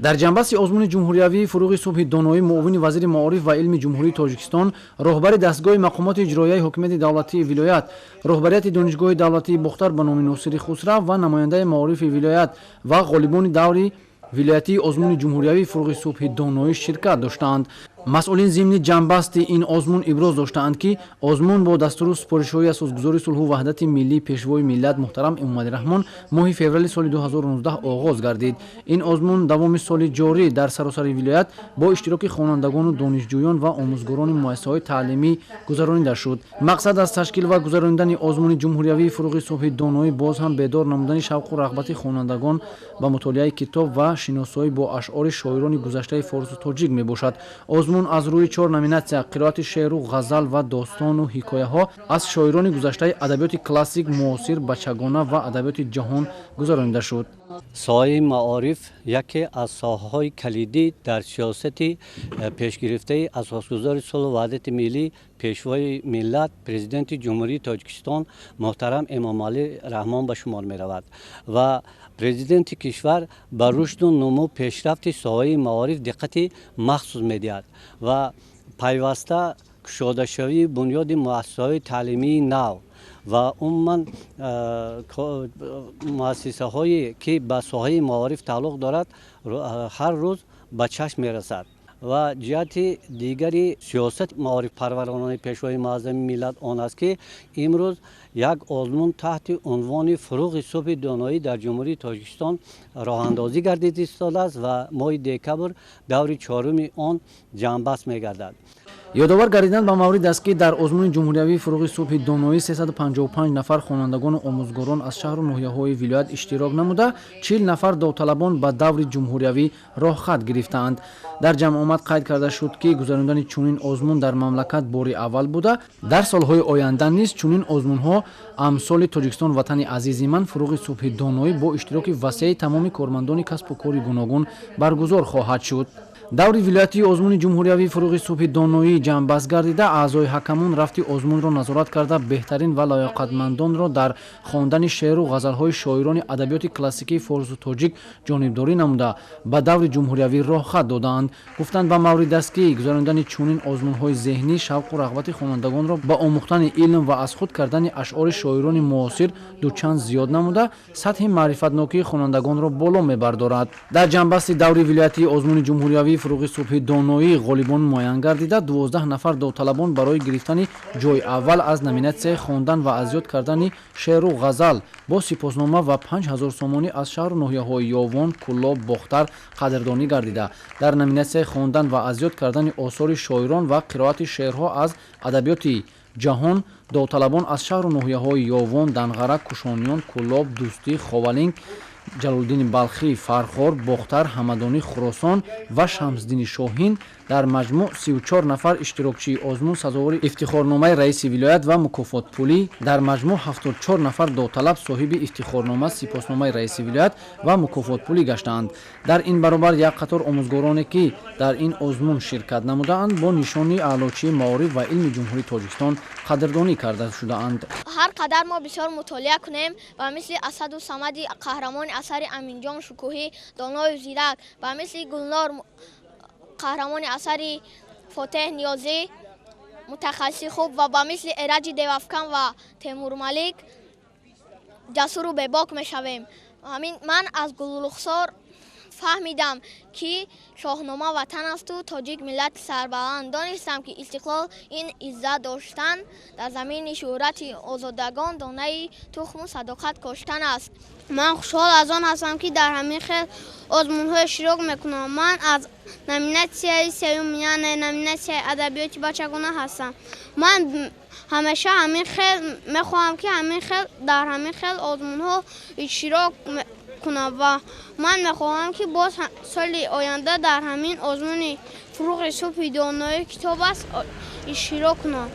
Дар ҷанбасти озмуни ҷумҳуриявии «Фуруғи субҳи доноӣ» муовини вазири маориф ва илми Ҷумҳурии Тоҷикистон, роҳбари дастгоҳи мақомоти иҷроияи ҳокимияти давлатии вилоят, роҳбарияти Донишгоҳи давлатии Бохтар ба номи Носири Хусрав ва намояндаи маорифи вилоят ва ғолибони даври вилоятии озмуни ҷумҳуриявии «Фуруғи субҳи доноӣ» ширкат доштаанд. Масъулин зимни ҷанбасти ин озмун иброз доштаанд, ки озмун бо дастуру супоришҳои асосгузори сулҳу ваҳдати миллӣ, Пешвои миллат муҳтарам Эмомалӣ Раҳмон моҳи феврали соли 2019 оғоз гардид. Ин озмун давоми соли ҷорӣ дар саросари вилоят бо иштироки хонандагону донишҷӯён ва омӯзгорони муассисаҳои таълимӣ гузаронида шуд. Мақсад аз ташкил ва гузаронидани озмуни ҷумҳуриявии «Фуруғи субҳи доноӣ» боз ҳам бедор намудани шавқу рағбати хонандагон ба мутолиаи китоб ва шиносоӣ бо ашъори шоирони гузаштаи форсу тоҷик мебошад. Озмун аз рӯи чор номинатсия: қироати шеъру ғазал ва достону ҳикояҳо аз шоирони гузаштаи адабиёти классик, муосир, бачагона ва адабиёти ҷаҳон гузаронида шуд. Соҳаи маориф яке аз соҳаҳои калидӣ дар сиёсати пешгирифтаи асосгузори сулҳу ваҳдати миллӣ, Пешвои миллат, Президенти Ҷумҳурии Тоҷикистон муҳтарам Эмомалӣ Раҳмон ба шумор меравад ва президенти кишвар ба рушду нумӯ, пешрафти соҳаи маориф диққати махсус медиҳад ва пайваста кушодашавии бунёди муассисаҳои таълимии нав ва умуман муассисаҳое, ки ба соҳаи маориф тааллуқ дорад, ҳар рӯз ба чашм мерасад. Ва ҷиҳати дигари сиёсати маорифпарваронаи Пешвои муаззами миллат он аст, ки имрӯз як озмун таҳти унвони «Фуруғи субҳи доноӣ» дар Ҷумҳурии Тоҷикистон роҳандозӣ гардид истодааст ва моҳи декабр даври чоруми он ҷамъбаст мегардад. Ёдовар гардидан ба маврид аст, ки дар озмуни ҷумҳуриявии «Фуруғи субҳи доноӣ» 355 нафар хонандагону омӯзгорон аз шаҳру ноҳияҳои вилоят иштирок намуда, 40 нафар довталабон ба даври ҷумҳуриявӣ роҳхат гирифтаанд. Дар ҷамъомад қайд карда шуд, ки гузарондани чунин озмун дар мамлакат бори аввал буда, дар солҳои оянда низ чунин озмунҳо амсоли «Тоҷикистон ватани азизи ман», «Фуруғи субҳи доноӣ» бо иштироки васеи тамоми кормандони касбу кори гуногун баргузор хоҳад шуд. Даври вилоятии озмуни ҷумҳуриявии «Фуруғи субҳи доноӣ» ҷамъбаст гардида, аъзои ҳакамон рафти озмунро назорат карда, беҳтарин ва лаёқатмандонро дар хондани шеъру ғазалҳои шоирони адабиёти классикии форсу тоҷик ҷонибдорӣ намуда, ба даври ҷумҳуриявӣ роҳхат додаанд. Гуфтанд ба маврид аст, ки гузарондани чунин озмунҳои зеҳнӣ шавқу рағбати хонандагонро ба омӯхтани илм ва аз худ кардани ашъори шоирони муосир дучанд зиёд намуда, сатҳи маърифатнокии хонандагонро боло мебардорад. Дар ҷамъбасти даври вилоятии озмуни ҷумҳуриявии «Фуруғи субҳи доноӣ» ғолибон муайян гардида, 12 нафар довталабон барои гирифтани ҷои аввал аз номинатсияи хондан ва аз ёд кардани шеъру ғазал бо сипоснома ва 5000 сомонӣ аз шаҳру ноҳияҳои Ёвон, Кӯлоб, Бохтар қадрдонӣ гардида, дар номинатсияи хондан ва аз ёд кардани осори шоирон ва қироати шеърҳо аз адабиёти ҷаҳон довталабон аз шаҳру ноҳияҳои Ёвон, Данғара, Кушониён, Кӯлоб, Дӯстӣ, Ховалинг, Ҷалолиддини Балхӣ, Фархор, Бохтар, Ҳамадонӣ, Хуросон ва Шамсиддини Шоҳин, дар маҷмӯъ 34 нафар иштирокчии озмун сазовори ифтихорномаи раиси вилоят ва мукофотпулӣ, дар маҷмӯъ 74 нафар довталаб соҳиби ифтихорнома, сипосномаи раиси вилоят ва мукофотпулӣ гаштаанд. Дар ин баробар як қатор омӯзгороне, ки дар ин озмун ширкат намудаанд, бо нишони Аълочии маориф ва илми Ҷумҳурии Тоҷикистон қадрдонӣ карда шудаанд. Ҳар қадар мо бисёр мутолиа кунем ва мисли Асаду Самади қаҳрамони асари Аминҷон Шукӯҳӣ, доною зирак, ба мисли Гулнор, қаҳрамони асари Фотеҳ Ниёзӣ, мутахассиси хуб ва ба мисли Эраҷи Девафкан ва Темурмалик ҷасуру бебок мешавем. Ҳамин ман аз Гулрухсор фаҳмидам, ки Шоҳнома ватан асту тоҷик миллати сарбаланд. Донистам, ки истиқлол ин иззат доштан дар замини шӯҳрати озодагон, донаи тухму садоқат коштан аст. Ман хушҳол аз он ҳастам, ки дар ҳамин хел озмунҳо иштирок мекунам. Ман аз номинатсияи сеюм, яъне номинатсияи адабиёти бачагона ҳастам. Ман ҳамеша ҳамин хел мехоҳам, ки ҳамин хел дар ҳамин хел озмунҳо иштирок кунам ва ман мехоҳам, ки боз соли оянда дар ҳамин озмуни «Фуруғи субҳи донои китоб аст» иштирок кунам.